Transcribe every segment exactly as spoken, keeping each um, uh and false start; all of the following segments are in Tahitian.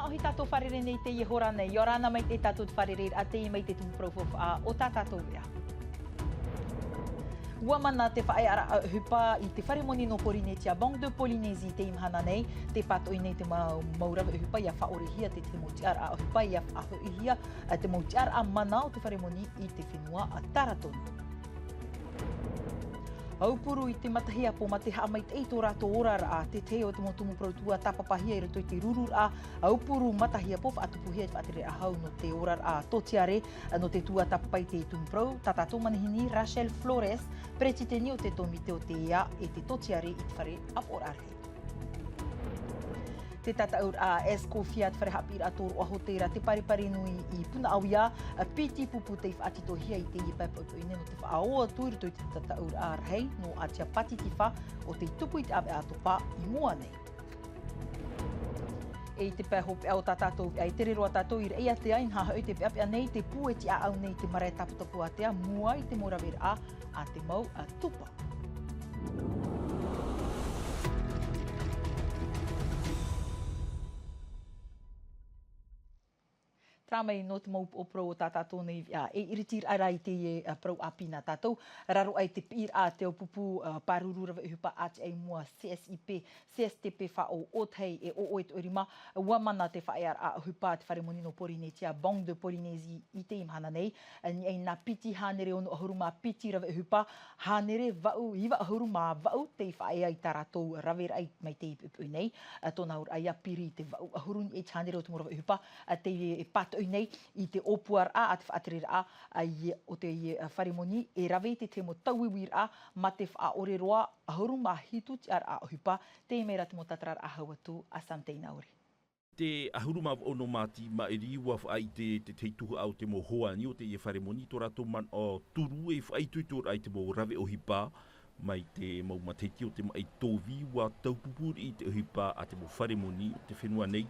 Aʻohi tātou fārerei nei teie hora nei, ʻia ora na mai te tātou te fārereiraʻa teie mai te tumu parau faufaʻa o tā tātou veʻa. Ua mana te faʻaearaʻa ʻohipa i te fare moni nō Porinetia, Banque de Polynésie, teie mahana nei, tē pātoʻi nei te mau, mau rave ʻohipa ʻia faʻaʻorehia te, te mau tiʻaraʻa ʻohipa ʻia faʻahoʻihia, ā, te mau tiʻaraʻa mana o te fare moni i te fenua a Taratoni. Aupuru i te matahiapo mā te haʻamaitaʻi i tō rātou oraraʻa, te tahi o te mau tumu parau tuatāpapahia i roto i te rururaʻa, aupuru matahiapo faʻatupuhia i te faʻatereraʻa hau nō te oraraʻa tōtiare, nō te tuatāpapa i te tumu parau, tā tātou manihini Rachel Flores, peretiteni o te tōmite o te ea e te tōtiare i te fare ʻāpoʻoraʻa rahi. Te tataʻuraʻa Escoffier, te fare haʻapiʻiraʻa tōroʻa hōtēra, te paripari nui i Punaʻauia, piti pupu tei faʻatitohia i teie pae poʻipoʻi nei nō te faʻaō atu i roto i te tataʻuraʻa rahi nō Atia Patitifa o tei tupu i te ʻāvaʻe ʻātopa i mua nei. E i te pae hopeʻa o tā tātou, e tere roa tātou i Raʻiātea, inaha hoʻi tē peʻapeʻa nei te pū e tiʻaʻau nei te marae Taputapuātea, mua i te mau raveraʻa a te mau, ā, tupa. Terā mai nō te mau upoʻo parau o tā tātou nei veʻa, e iriti rā i teie, ā, parau ʻāpī nā tātou, raro aʻe i te piʻiraʻa a te ʻaupuru, ā, pāruru rave ʻohipa ʻātiʻa i mua C S I P, C S T P faʻaʻoʻotahi e ʻoʻoe toʻerima, ua mana te faʻaearaʻa ʻohipa a te fare moni nō Porinetia, Banque de Polynésie, i teie mahana nei, ā, i niʻa i nā piti hānere ono ʻahuru mā piti rave ʻohipa, hānere vaʻu iva ʻahuru mā vaʻu tei faʻaea i tā rātou raveraʻa i, mai teie poʻipoʻi nei, ā, tōna auraʻa ʻia piri i te vaʻu ʻahuru i niʻa i te hānere o te mau rave ʻohipa, ā, tei, e pātoʻi nei i te ʻōpuaraʻa a te faʻatereraʻa, ā, i, o teie, ā, fare moni, e rave i te tahi mau tauiuiraʻa mā te faʻaʻore roa, ʻahuru mā hitu tiʻaraʻa ʻohipa, teie mai rā te mau tātararaʻa hau atu a Sam Teinauri. Te ʻahuru mā vaʻu nō Māti i maʻiri, ua faʻaʻite te, te tahi tuhaʻa o te mau hoani o teie fare moni, tō rātou manaʻo turu e faʻaitoitoraʻa i te mau rave ʻohipa, mai te mau matahiti o te maʻi tōvī, ua taupupū riʻi te ʻohipa a te mau fare moni o te fenua nei,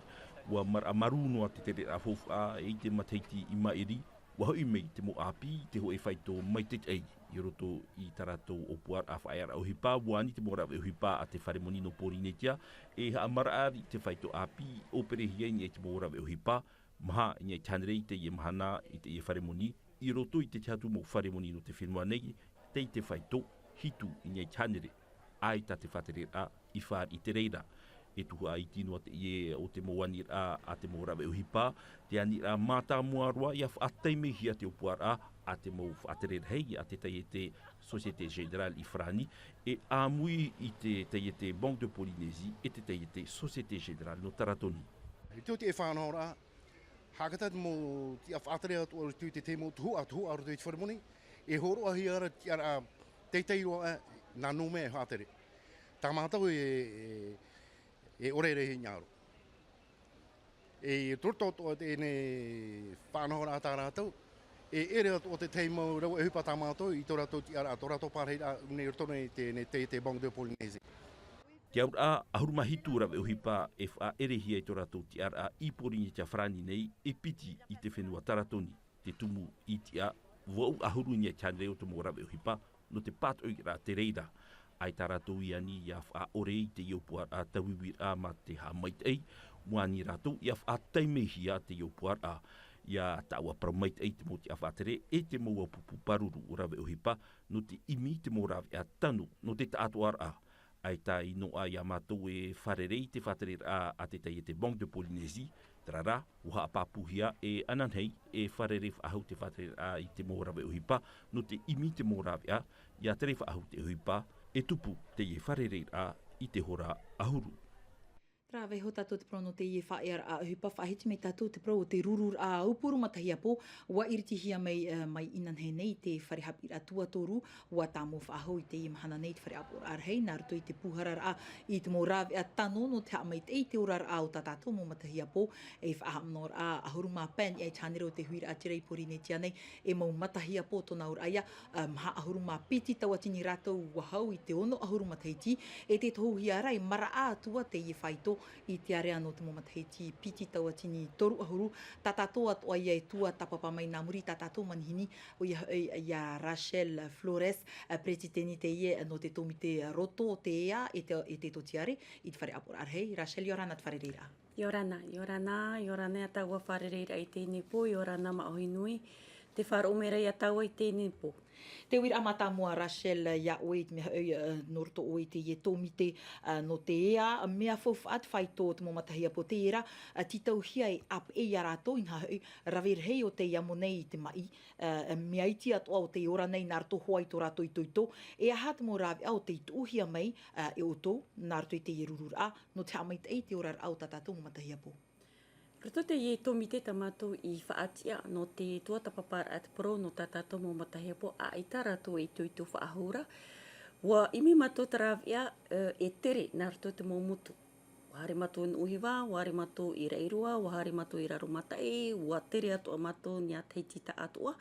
ua maraʻa marū noa te tereraʻa faufaʻa, e i te matahiti i maʻiri, ua hoʻi mai te mau ʻāpī i te hōʻē faito maitaʻi i roto i tā rātou ʻōpuaraʻa faʻaearaʻa ʻohipa, ua ani te mau rave ʻohipa a te fare moni nō Porinetia, e haʻamaraʻa riʻi te faito ʻāpī, ʻōperehia i niʻa i te mau rave ʻohipa, maha i niʻa i te hānere i teie mahana i teie fare moni, i roto i te tahi atu mau fare moni nō te fenua nei, tei te faito, hitu i niʻa i te hānere, ʻaita te faʻatereraʻa i fāriʻi i te reira. E tuhaʻa iti noa teie o te mau aniraʻa a te mau rave ʻohipa, te aniraʻa mātāmua roa ʻia faʻataimehia te ʻōpuaraʻa a te mau faʻatere rahi a te taiete Société Générale i Farāni, e ʻāmui i te taiete Banque de Polynésie e te taiete Société Générale nō Taratoni. I te, te faʻanahoraʻa, haʻakata te mau tiʻa faʻatere atu ʻaore tū i te tahi mau tuhaʻa, tuhaʻa roto i te fare moni, e hōroʻahia ra te tiʻaraʻa teitei roa, e, nā nō mea e faʻatere. Tā mātou e, e, e ʻore rahi i ʻaro. E torotoa atoʻa teie faʻanahoraʻa tā rātou, e ʻere atoʻa te tahi mau rave ʻohipa tā mātou i tō rātou tiʻaraʻa, tō rātou pārahiraʻa nei i roto nei te, nei te, te Banque de Polynésie. Te auraʻa, ʻahuru mā hitu rave ʻohipa e faʻaʻerehia i tō rātou tiʻaraʻa i Porinetia Farāni nei, e piti i te fenua Taratoni, te tumu i tiʻa, vaʻu ʻahuru i niʻa i te hānere o te mau rave ʻohipa, nō te pātoʻiraʻa te reira. ʻAita rātou i ani ʻia faʻaʻore i teie ʻōpuaraʻa tauiuiraʻa mā te haʻamaitaʻi, ua ani rātou ʻia faʻataimehia teie ʻōpuaraʻa, ʻia taʻua parau maitaʻi i te mau tiʻa faʻatere, e te mau pupu pāruru rave ʻohipa, nō te ʻimi i te mau rāveʻa tano, nō te taʻatoʻaraʻa. ʻAita i noaʻa iā mātou e fārerei i te faʻatereraʻa a te taiete Banque de Polynésie, terā rā, ʻua haʻapāpūhia e ananahi e fārerei faʻahou te faʻatereraʻa i te mau rave ʻohipa, nō te ʻimi i te mau rāveʻa, ʻia tere faʻahou te ʻohipa, e tupu teie fārereiraʻa i te hora ʻahuru. Terā vaiiho tātou te parau nō teie faʻaearaʻa ʻohipa, faʻahiti mai tātou te parau o te rururaʻa aupuru matahiapo, ʻua iritihia mai, eh, mai inanahi nei i te fare haʻapiʻiraʻa tuatoru, ʻua tāmau faʻahou i teie mahana nei te fare ʻāpoʻoraʻa rahi, nā roto i te pūhararaʻa i te mau rāveʻa tano nō te haʻamaitaʻi i te oraraʻa o tā tātou mau matahiapo, e faʻahaʻamanaʻoraʻa ʻahuru mā pae i niʻa i te hānere o te huiraʻatira i Porinetia nei, e mau matahiapo tōna auraʻa ia, ā, maha ʻahuru mā piti tauatini rātou ʻua hau i te ono ʻahuru matahiti, e tē tohuhia ra e maraʻa atu ā teie faito, I te area nō te mau matahiti piti tauatini toru ʻahuru, tā tātou atoʻa ia e tuatāpapa mai nā muri i tā tātou manihini, ʻoia hoʻi ia Rachel Flores, ā, peretiteni teie nō te tōmite roto o te ea e te, e te tōtiare i te fare ʻāpoʻoraʻa rahi. Rachel, ʻia ora na te fārereiraʻa. ʻIa ora na, ʻia ora na, ʻia ora na ia tāua fārereiraʻa i teie nei pō, ʻia ora na māʻohi nui, tē faʻaroʻo mai ra ia tāua i teie nei pō. Te uiraʻa mātāmua Rachel, iā ʻoe i te mea hoʻi, ā, nō roto ʻoe i teie tōmite, ā, nō te ea, mea faufaʻa te faito o te mau matahiapo, teie rā, ā, tītauhia e ʻāpeʻe ia rātou, inaha hoʻi, rave rahi o tei amo nei i te maʻi, ā, mea iti atoʻa o tei ora nei nā roto hoʻi i tō rātou itoito, e aha te mau rāveʻa o tei tuʻuhia mai, ā, e ʻoutou, nā roto i teie rururaʻa, nō te haʻamaitaʻi i te oraraʻa o tā tātou mau matahiapo. Roto teie tōmite tā mātou i faʻatiʻa nō te tuatāpaparaʻa te parau nō tā tātou mau matahiapo, ʻaita rātou e itoito faʻahou ra. ʻUa ʻimi mātou te rāveʻa, ā, e tere nā roto te mau motu. ʻUa haere mātou i Nuʻuhiva, ʻua haere mātou i Raʻiroa, ʻua haere mātou i Raromataʻi, ʻua tere atoʻa mātou i niʻa i te Tahiti taʻatoʻa,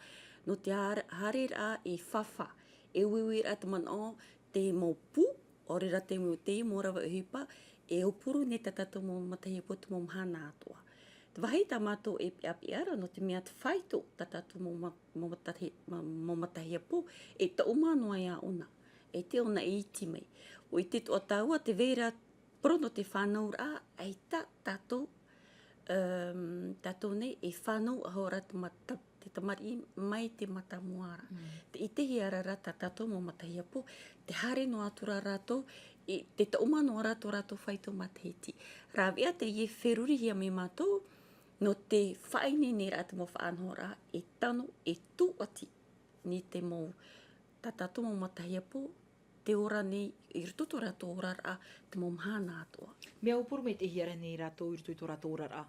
nō te haere, haereraʻa e fāfā, e uiuiraʻa te manaʻo, te mau pū, ʻaore rā te mau, te mau rave ʻohipa, e ʻōpuru nei tā tātou mau matahiapo te mau mahana atoʻa. Te vāhi tā mātou e ʻāpeʻe ra, nō te mea te faito tā tātou mau ma-, mau matahi-, ma-, mau matahiapo, e taʻuma noa ia ʻōna, e te ʻōna e iti mai. ʻUa ʻite atoʻa tāua, tē vai ra parau nō te fānauraʻa, ʻaita tātou, ā, tātou nei e fānau ʻaore rā te mata-, te tamariʻi mai te mātāmua ra. Mm. Tē ʻitehia ra rā tā tātou mau matahiapo, tē haere noa atu ra rātou, i te taʻuma noa ra tō rātou faito matahiti. Rāveʻa teie e ferurihia mai mātou, nō te faʻaineineraʻa te mau faʻanahoraʻa, e tano, e tūʻati, nō te mau, tā tātou mau matahiapo, tē ora nei, i roto tō rātou oraraʻa, te mau mahana atoʻa. Mea ʻōpuru maitaʻihia ra nei rātou i roto i tō rātou oraraʻa.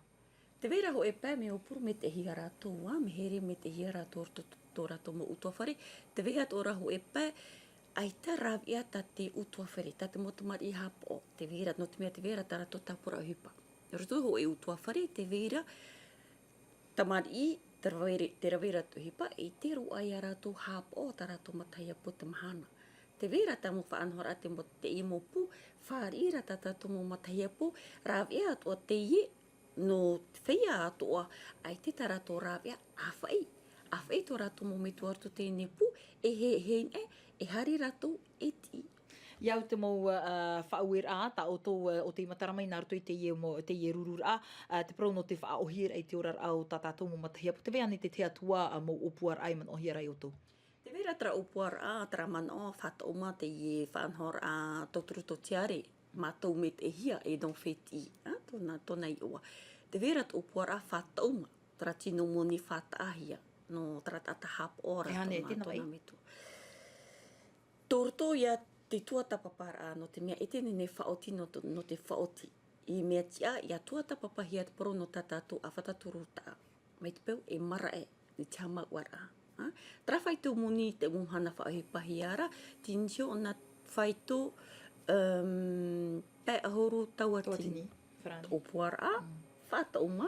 Tē vai ra hōʻē pae, mea ʻōpuru maitaʻihia rātou, ā, mea here maitaʻihia rātou i roto tō rātou mau ʻutuāfare, tē vai atoʻa ra hōʻē pae, ʻaita rāveʻa tā te ʻutuāfare, tā te mau tamariʻi haʻapaʻo, tē vai ra, nō te mea tē vai ra tā rātou tāpura ʻohipa. I roto hōʻē ʻutuāfare, tē vai ra tamariʻi, tē rave ra, tē rave ra te ʻohipa, e ʻite roa ia rātou haʻapaʻo tā rātou matahiapo te mahana. Tē vai ra te mau faʻanahoraʻa te mau, teie mau pū, fāriʻi ra tā tātou mau matahiapo, rāveʻa atoʻa teie, nō te feiā atoʻa, ʻaita tā rātou rāveʻa, ʻāfaʻi, ʻāfaʻi tō rātou mau metua i roto i teie nei pū, e he, he, e, e haere rātou e tiʻi. Ia au te mau, ā, faʻaueraʻa, tā ʻoutou, ā, ʻo tei matara mai nā roto i teie mau, teie rururaʻa, ā, te parau nō te faʻaʻohiraʻa i te oraraʻa o tā tātou mau matahiapo, tē vai ānei te tahi atu ā, ā, mau ʻōpuaraʻa e manaʻohia ra e ʻoutou? Tē vai ra terā ʻōpuaraʻa, terā manaʻo, faʻatoʻuma teie faʻanahoraʻa tauturu tōtiare, mātou maitaʻihia e nō fetiʻi, ā, tōna, tōna iʻoa. Tē vai ra te ʻōpuaraʻa faʻatoʻuma, terā tino moni faʻataʻahia, nō terā taʻata haʻapaʻo ra, e hane, tōna, tēnā vai, tōna metua. Tō roto ia te tuatāpaparaʻa, nō te mea e te nehenehe faʻaoti nō te, nō te faʻaoti. I mea tiʻa, ʻia tuatāpapahia te parau nō tā tātou ʻāfata turutaʻa. Mai te peu e maraʻe, nō te haʻamāuʻaraʻa. Ā? Terā faito moni te mau mahana faʻaʻohipahia ra, tei niʻa i ʻōna faito, um, pae ʻahuru tauatini. Tauatini, farāni. ʻŌpuaraʻa, mm, faʻatoʻuma,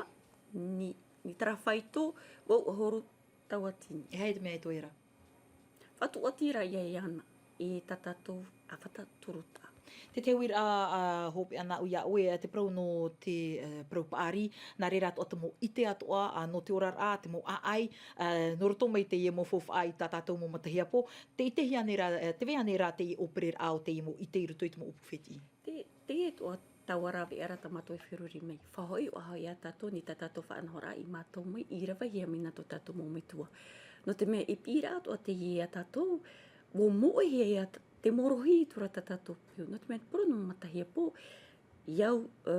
nō, nō terā faito, vaʻu ʻahuru tauatini. E aha te mea e toe ra? Faʻatūʻati ra ia iāna, e tā tātou ʻāfata turutaʻa. Te tahi uiraʻa, ā, hopeʻa nā ʻu iā ʻoe, ā, te parau nō te, ā, parau paʻari, nā reira atoʻa te mau ʻite atoʻa, ā, nō te oraraʻa, te mau ʻāʻai, ā, nō roto mai teie mau faufaʻa i tā tātou mau matahiapo, tē ʻitehia nei ra, ā, tē vai ānei ra teie ʻōpereraʻa o teie mau ʻite i roto i te mau ʻōpū fetiʻi? Te, teie atoʻa taua rāveʻa ra tā mātou e feruri mai. Faʻahoʻi ʻoaʻoa ia tātou nō tā tātou faʻanahoraʻa i mātau mai, i ravehia mai nā tō tātou mau metua. Nō te mea e piʻiraʻa atoʻa teie iā tātou, ʻua moʻehia ia t-, tē mōrohi atu ra tā tātou peu. Nō te mea te parau nō matahiapo, i au, ā,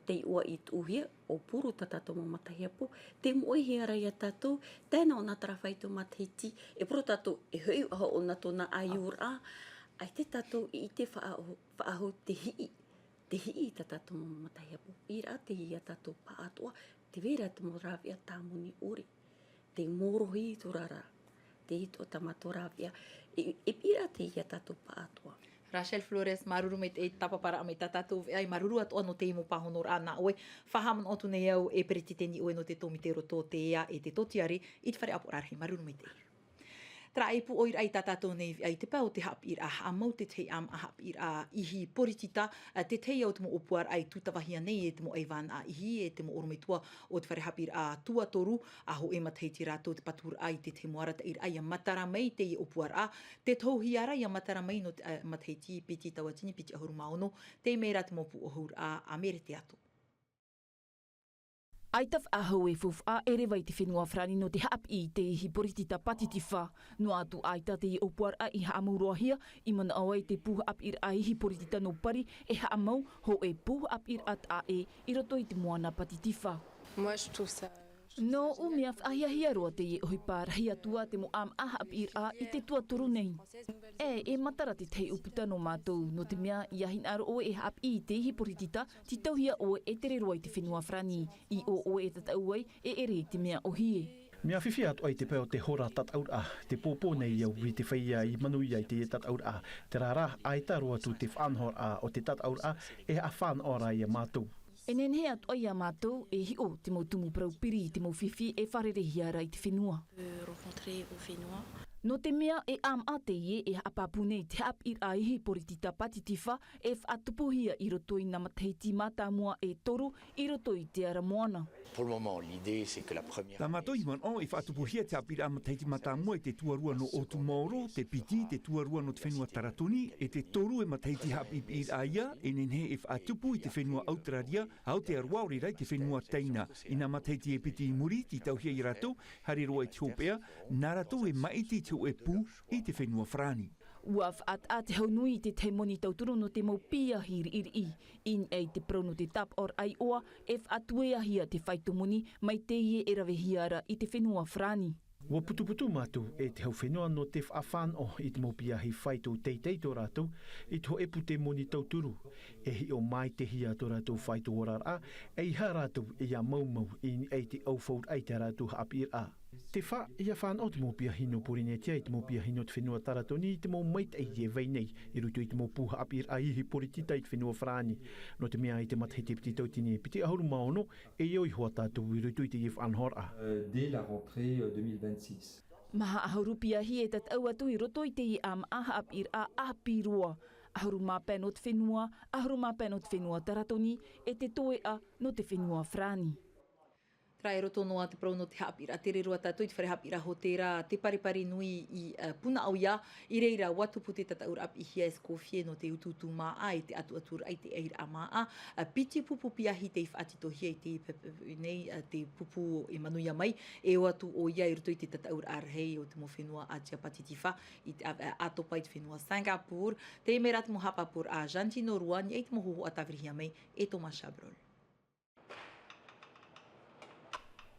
te iʻoa i tuʻuhia, ʻōpuru tā tātou mau matahiapo, tē moʻehia ra ia tātou, tae noa ʻōna terā faito matahiti, e parau tātou, e hoʻi ʻoaʻoa ʻōna tōna ʻāiuraʻa, ʻaita tātou i ʻite faʻahou, faʻahou te hiʻi, te hiʻi i tā tātou mau matahiapo. Piʻiraʻa teie iā tātou pāʻatoʻa, tē vai ra te mau rāveʻa tāmoni ʻore. Tē mōrohi atu ra rā, teie atoʻa tā mātou rāveʻa, e, e piʻiraʻa teie iā tātou pāʻatoʻa. Rachel Flores, māuruuru maitaʻi i te tāpaparaʻa mai tā tātou veʻa, e māuruuru atoʻa nō teie mau pāhonoraʻa nā ʻoe. Faʻahaʻamanaʻo atu nei au e peretiteni ʻoe nō te tōmite roto o te ea e te tōtiare i te fare ʻāpoʻoraʻa rahi. Māuruuru maitaʻi. Tara e pūʻoiraʻa i tā tātou nei viʻa i te pae o te haʻapiʻiraʻa haʻamau, te tahi ʻāmaʻa haʻapiʻiraʻa ihi poritita, te tahi au te mau ʻōpuaraʻa i tūtavahia nei e te mau ʻaivānaʻa ihi e te mau ʻorometua o te fare haʻapiʻiraʻa tuatoru. A hoʻē matahiti rātou te paturaʻa i te tahi mau arataʻiraʻa ia matara mai teie ʻōpuaraʻa. Te tohuhia ra ia matara mai nō te matahiti piti tauatini piti ʻahuru mā ono. Tei mea rā te mau pūʻohuraʻa a merete atu. ʻAita faʻahou e faufaʻa e reva i te fenua farani nō te haʻapiʻi i te ihi poritita patitifa. Noa atu ʻaita teie ʻōpuaraʻa i haʻamau roahia i manaʻo ai te pū haʻapiʻiraʻa ihi poritita nō pari e haʻamau hoʻē pū haʻapiʻiraʻa taʻa ʻē i roto i te moana patitifa. Nōʻu mea faʻahiahia roa teie ʻohipa rahi atu ā te mau ʻāmaʻa haʻapiʻiraʻa i te tuatoru nei. E e matara te tahi ʻūputa nō mātou nō te mea ia hinaʻaro ʻoe e haʻapiʻi i te ihi poritita, tītauhia ʻoe e tere roa i te fenua farani i ʻō ʻoe e tataʻu ai e ʻere i te mea ʻohie. Mea fifi atu ai te pae o te hora tataʻuraʻa, te pōpō nei au i te feiā i manuia i teie tataʻuraʻa. Tērā rā ʻaita roa atu te faʻanahoraʻa o te tataʻuraʻa e haʻafānaʻo ra ia mātou. E nehenehe atu ai ia mātou e hiʻo te mau tumu parau piri i te mau fifi e fārereihia ra i te fenua. Nō te mea e ʻāmaʻa teie e haʻapāpū nei te haʻapiʻiraʻa ihi poritita patitifa e faʻatupuhia i roto i nā matahiti mātāmua e toru i roto i te ara moana. Tā mātou i manaʻo e faʻatupuhia te haʻapiʻiraʻa matahiti mātāmua i te tuarua nō ʻōtūmaoro, te piti te tuarua nō te fenua taratoni, e te toru e matahiti haʻapiʻipiʻiraʻa ia e nehenehe e faʻatupu i te fenua autararia, aotearoa ʻo reira i te fenua taina. I nā matahiti e piti i muri tītauhia ia rātou haere roa i te hopeʻa, nā rātou e māʻiti i te hoʻē pū i te fenua farani. Ua faʻataʻa te hau nui i te tahi moni tauturu nō te mau piahi riʻiriʻi. I niʻa i te parau nō te tāpaʻoraʻa iʻoa e faʻatueahia te faito moni mai teie e ravehia ra i te fenua farani. Ua putuputu mātou e te hau fenua nō te faʻafānaʻo i te mau piahi faito teitei tō rātou i te hoʻē pū te moni tauturu. E hiʻo māitehia tō rātou faito oraraʻa e i hā rātou ia maumau i niʻa i te ʻaufauraʻa i tā rātou haʻapiʻiraʻa. Te fā ia fānaʻo te mau piahi nō porinetia i te mau piahi nō te fenua taratoni i te mau maitaʻi e vai nei i roto i te mau pū haʻapiʻiraʻa ihi poritita i te fenua farani. Nō te mea i te matahiti piti tautini piti ʻahuru mā ono e ʻio iho ā tātou i roto i teie faʻanahoraʻa. Dès la rentrée deux mille vingt-six. Maha ʻahuru piahi e tataʻu atu i roto i teie ʻāmaʻa haʻapiʻiraʻa ʻāpī roa, ʻahuru mā pae nō te fenua, ʻahuru mā pae nō te fenua taratoni, e te toeʻa nō te fenua farani. Tara e roto noa te parau nō te haʻapiʻiraʻa tere roa tātou i te fare haʻapiʻiraʻa hōtēra te paripari nui i puna ʻoia. I reira ua tupu te tataʻuraʻa piʻihia e skofie nō te utuutu māʻa e te atuaturaʻa i te ʻairaʻa māʻa. Piti pupu piahi tei faʻatitohia i te pepe nei te pupu e manuia mai e ʻō atu ʻoia i roto i te tataʻuraʻa rahi o te mau fenua atia patitifa i te ʻāvaʻe ʻātopa i te fenua singapore. Tei mea rā te mau haʻapāpūraʻa a jantino rua niʻa i te mau hōhoʻa tāvirihia mai e thomas chabrol.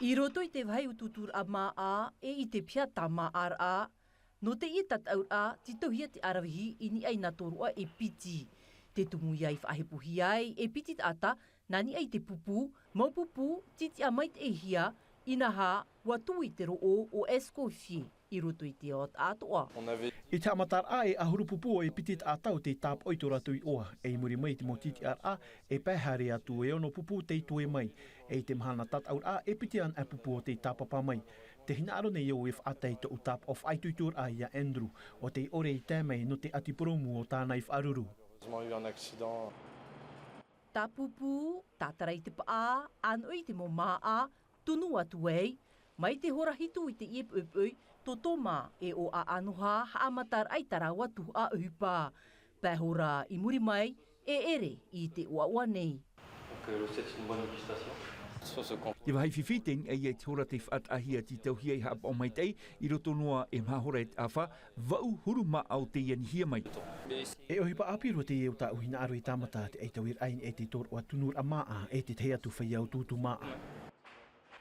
I roto i te vāhi utuuturaʻa māʻa e i te piha tāmāʻaraʻa nō teie tataʻuraʻa tītauhia te aravihi i niʻa i nā tōroʻa e piti. Te tumu ia i faʻahepohia ai e piti taʻata nā niʻa i te pupu mau pupu titiʻa maitaʻihia. Inaha ua tū i te roʻo o eskofie i roto i te ao taʻatoʻa. I te haʻamataraʻa e ʻahuru pupu o e piti taʻata o tei tāpaʻo i tō rātou iʻoa e i muri mai i te mau titiʻaraʻa e pae haere atu e ono pupu tei toe mai. E i te mahana tataʻuraʻa e piti anaʻe pupu o tei tāpapa mai. Te hinaʻaro nei au e faʻatae i tōʻu tāpaʻo faʻaitoitoraʻa ia andrew o tei ʻore i tae mai nō te ʻati purōmu o tāna i faʻaruru. Tāpupū tātara i te paʻa ʻānoʻi i te mau māʻa tunu atu ai mai te hora hitu i teie poʻipoʻi tōtōmā e ʻōʻa ʻanoha haʻamataraʻa i tā rāua tuhaʻa ʻohipa. Pae hora i muri mai e ʻere i te ʻoaʻoa nei. Te vāhi fifi tei niʻa ia i te hora tei faʻataʻahia tītauhia i haʻapaʻo maitaʻi i roto noa e maha hora e te ʻāfa. Vaʻu huru māʻa o tei anihia mai. E ʻohipa ʻāpī roa teie o tāʻu hinaʻaro i tāmata te ʻaitauiraʻa i niʻa i te tōroʻa tunuraʻa māʻa e te tahi atu feiā utuutu māʻa.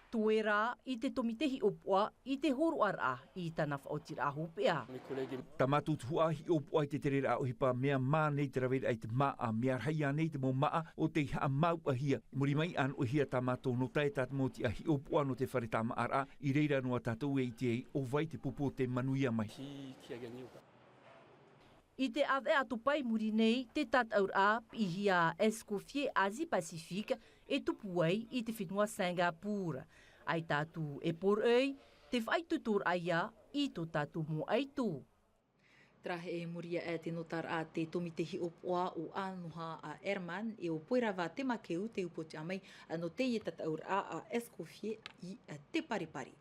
Toe rā i te tōmite hiʻopoʻa i te hōroʻaraʻa i tāna faʻaotiraʻa hopeʻa. Tā mātou tuhaʻa hiʻopoʻa i te tereraʻa ʻohipa mea mā nei te raveraʻa i te māʻa mea rahi ānei te mau māʻa o tei haʻamāuʻahia. Muri mai ʻānoʻihia tā mātou nō tae tā te mau tiʻa hiʻopoʻa nō te fare tāmāʻaraʻa i reira noa tātou e ʻite ai ʻo vai te pupu o te manuia mai. I te ʻāvaʻe ʻātopa i muri nei te tataʻuraʻa piʻihia a escoffier asie pacifique e tupu ai i te fenua singapore. ʻAita atu e poroʻi Te faʻaitoitoraʻa ia i tō tātou mau ʻaito. Tarahe e muri aʻe te notaraʻa te tōmite hiʻopoʻa o Anoha a Herman e o Poirava Temakeu te upoʻotiʻa mai nō teie tataʻuraʻa a Escoffier i te parepare.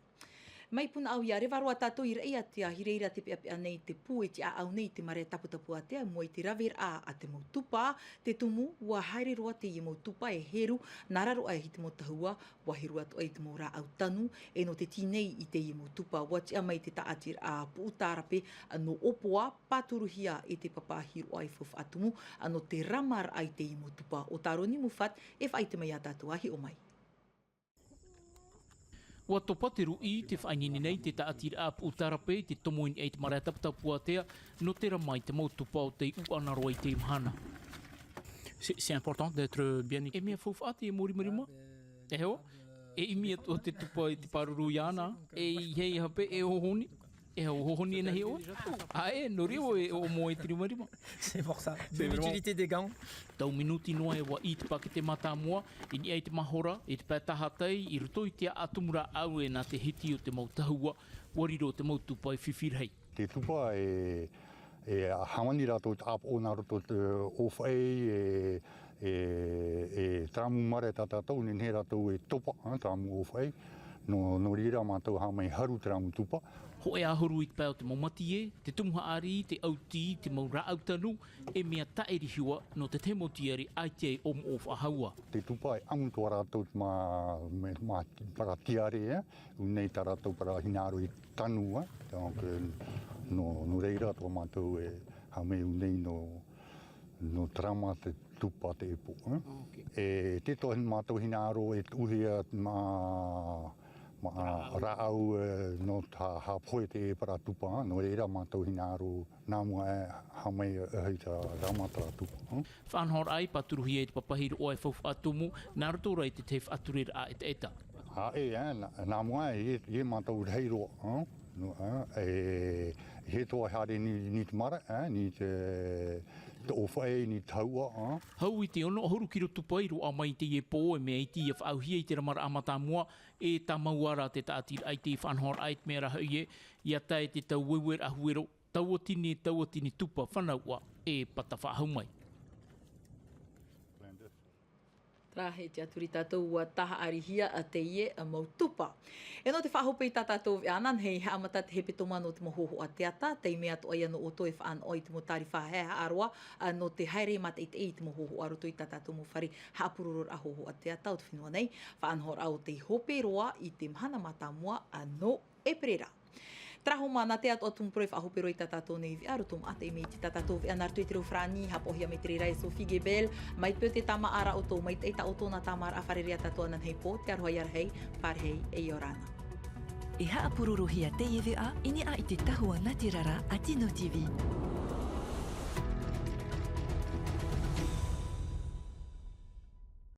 Mai Punaʻauia, reva roa tātou i Raʻiātea, i reira te peʻapeʻa nei te pū e tiʻaʻau nei i te marea Taputapuātea, mua i te raveraʻa a te mau tupa, te tumu, ua haere roa teie mau tupa e heru, nā raro aʻe i te mau tahua, ua heru atoʻa i te mau rāʻau tanu, e nō te tī nei i teie mau tupa, ua tiʻa mai te tāʻatiraʻa Puʻutarape, nō ʻŌpoa, pāturuhia e te papa hiroʻa e Faufaʻa Tumu, nō te rāmaraʻa i teie mau tupa, ʻo Taroni Mufat, e faʻaʻite mai iā tātou ā hiʻo mai. Ua topa te ruʻi, te faʻaineine nei te tāʻatiraʻa Puʻutarape, te tomo i niʻa i te marea Taputapuātea, nō te rama i te mau tupa o tei uʻana roa i te mahana. C'est, c'est important d'être bien équipé. E mea faufaʻa te mōrimarima? E hoa? E ʻimi atu te tupa i te pāruru iāna, e i hei hape e hohoni. E hohoni e nahi ʻoe? ʻAe, nō reira e ʻoʻomo e te rimarima. C'est pour ça. C'est vraiment l'utilité des gants. Tau minuti noa e ua ʻī te pakete mātāmua, i niʻa i te mahora, i te pae tahatai, i roto i te aʻa tumu rāʻau e nā te hiti o te mau tahua, ua riro te mau tupa e fifi rahi. Te tupa e, e hāmani rātou te ʻāpoʻo nā roto te ʻōfaʻi, e, e, e taramu mare tā tātou, nehenehe rātou e topa, ā, taramu ʻōfaʻi. Nō, nō reira mātou haʻamau haru te taramu tupa. Hōʻē ʻahuru i te pae o te mau mātie, te tumu haʻari, te ʻautī, te mau rāʻau tanu, e mea taʻirihiʻa nō te tahi mau tiare ʻaita e ʻōmoʻo faʻahou. Te tupa e ʻamu atoʻa rātou mā, mā, mā parau tiare, ē, ʻū nei tā rātou parau hinaʻaro e tanu, ē. Donc, nō, nō reira atoʻa mātou e haʻamau ʻū nei nō, nō tarama te tupa te ʻēpō, ē. Ok. E te toa mātou hinaʻaro e tuʻuhia mā, mā rāʻau, e, nō tā haʻapohe te parau tupa, ē. Nō reira mātou hinaʻaro nā mua e haʻamau e, e, i te rama tā tupa, ē. Faʻanahoraʻa i pāturuhia e te papa hiroʻa e Faufaʻa Tumu, nā roto rā i te tahi faʻatureraʻa ʻetaʻeta. ʻĀ, e, ā, nā, nā mua e, e, e mātou rahi roa, ā, nō, ā, e, e he toa haere ni, ni te mare, ā, ni te, te ʻōfaʻi, ni te tahua, ā. Hau i te ono ʻahuru kiro tupa i roaʻa mai i teie pō, e mea iti ia faʻaauhia i te ramaraʻa mātāmua, e tāmau ā rā te tāʻatiraʻa i te faʻanahoraʻa i te mea rā hoʻi ē, ia tae te tau ueueraʻa huero, tauatini, tauatini tupa fanauʻa e pata faʻahou mai. Tarahe e tiʻaturi tātou ua tahaʻarihia teie mau tupa. E nō te faʻahope i tā tātou veʻa, nānahi haʻamata te hepetoma nō te mau hōhoʻa teata, tei mea atoʻa ia nō ʻoutou e faʻanaho i te mau tārifa haʻehaʻa roa, ā, nō te haere mātaʻitaʻi i te mau hōhoʻa roto i tā tātou mau fare haʻapurororaʻa hōhoʻa teata o te fenua nei, faʻanahoraʻa ʻo tei hope roa i te mahana mātāmua, ā, nō ʻEperēra. Terā hoʻi mā, nā te atoʻa tumu parau e faʻahope roa i tā tātou nei veʻa, roto maʻa te ʻimi i tā tātou veʻa nā roto i te reo farāni, haʻapaʻohia mai te reira e Sophie Gebel, mai te peu te tāmāʻa ra ʻoutou, maitaʻi tā ʻoutou nā tāmāʻaraʻa fārerei a tātou ānānahi pō, te aroha ia rahi, pārahi, e ʻia ora na. E haʻapurorohia teie veʻa i niʻa i te tahua nātirara a Tino TV.